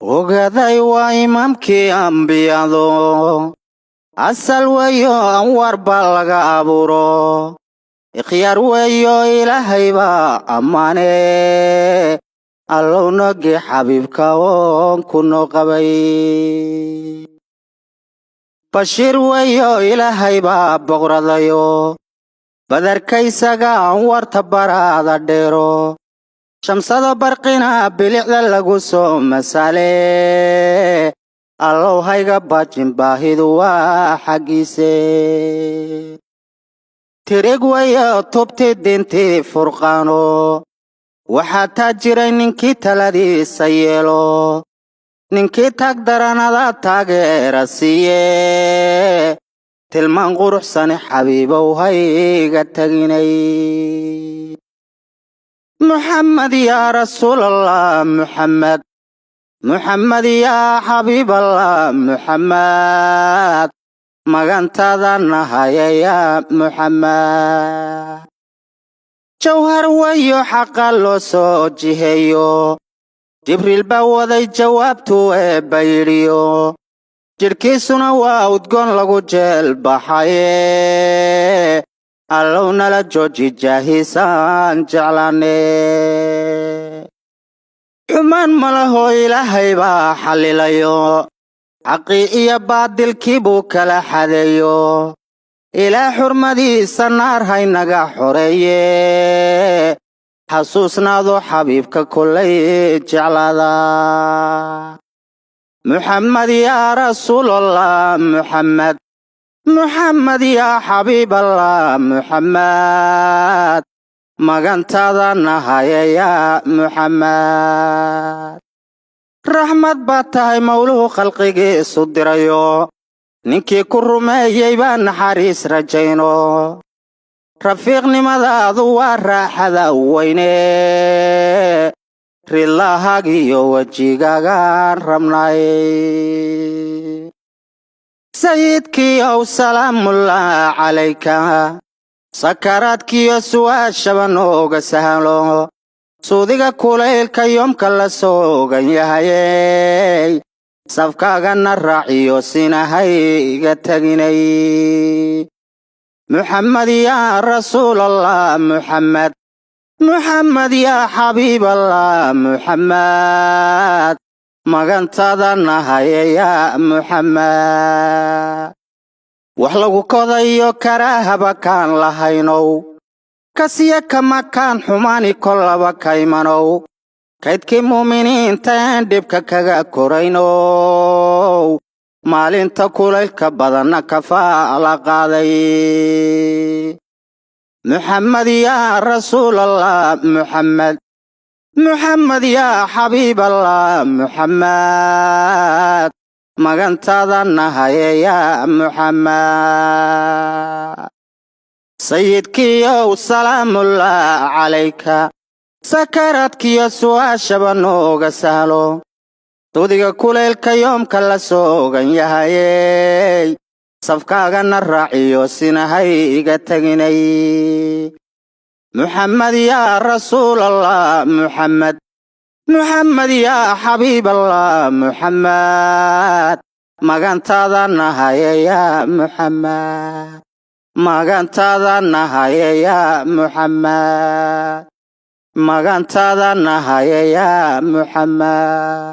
Ogaday waa imaamkii ambiyado, asal weeyo anwaar baa laga abuuro, ikhyaar weeyo Ilaahay baa ammaane. Allow nogi xabiibka oon ku noo qabay. Bashiir weeyo Ilaahay baa boqradayo, badarkaysaga anwarta baraada dheero, shamsada barqina bilicda lagu soo masale. Allow hayga baajin, baahidu waa xaggiise. Tirig weeyo tubti dintii furqaano, waxaa taa jiray ninkii taladiisa yeelo, ninkii taag daranada taageera siiye. Tilmaan quruxsane xabiibow hayga taginay. Muxamed yaa Rasuulallah, Muxamed, Muxamed yaa Xabiiballah, Muxamed, magantada nahaya yaa Muxamed. Jawhar weeyo xaqa loo soo jiheeyo, Jibriil baa waday jawaabtu eebba yidhiyo, jidhkiisuna waa udgoon lagu jeel baxaye. Allow nala jooji jaahiisaan jeclaane. Xumaan malahoo Ilaahay baa xallilayo, xaqii iyo baadilkii buu kala xadeeyo. Ilaa xurmadiisa naar haynaga xoreeye. Xasuusnaado xabiibka kollay jeclaada. Muxamed yaa Rasuulallah, Muxamed, Muxamed yaa Xabiiballah, Muxamed, magantada nahaya yaa Muxamed. Raxmad baad tahay Mawluhu khalqigiisu dirayo, ninkii ku rumeeyey baa naxariis rajayno. Rafiiqnimadaadu waa raaxada weyne, ridlahaagiyo wejigaagaan rabnay. Sayidkiiow salaamullah calayka, sakaraadkiyo su'aashaba nooga sahlo, suudiga kulaylka yoomka la soogan yahayey, safkaagana raaciyo sinahayga teginay. Muxamed yaa Rasuulallah, Muxamed, Muxamed yaa Xabiiballah, Muxamed, magantada nahaye yaa Muxamed. Wax lagu kodayo karaahaba kaan lahaynow, kasiya kama kaan xumaani kollaba kaymanow, kaydkii muuminiinta een dhibka kaga koraynow, maalinta kulaylka badanna kafaala qaaday. Muxamed yaa Rasuulallah, Muxamed, Muxamed yaa Xabiiballah, Muxamed, magantada nahaye yaa Muxamed. Sayidkiiow salaamullah calayka, sakaraadkiyo su'aashaba nooga sahlo, dudiga kulaylka yoomka la soogan yahayey, safkaagana raaciyo sinahayga teginay. Muxamed yaa Rasuulallah, Muxamed, Muxamed yaa Xabiiballah, Muxamed, magantada nahaye yaa Muxamed, magantada nahaye yaa Muxamed, magantada nahaye yaa Muxamed.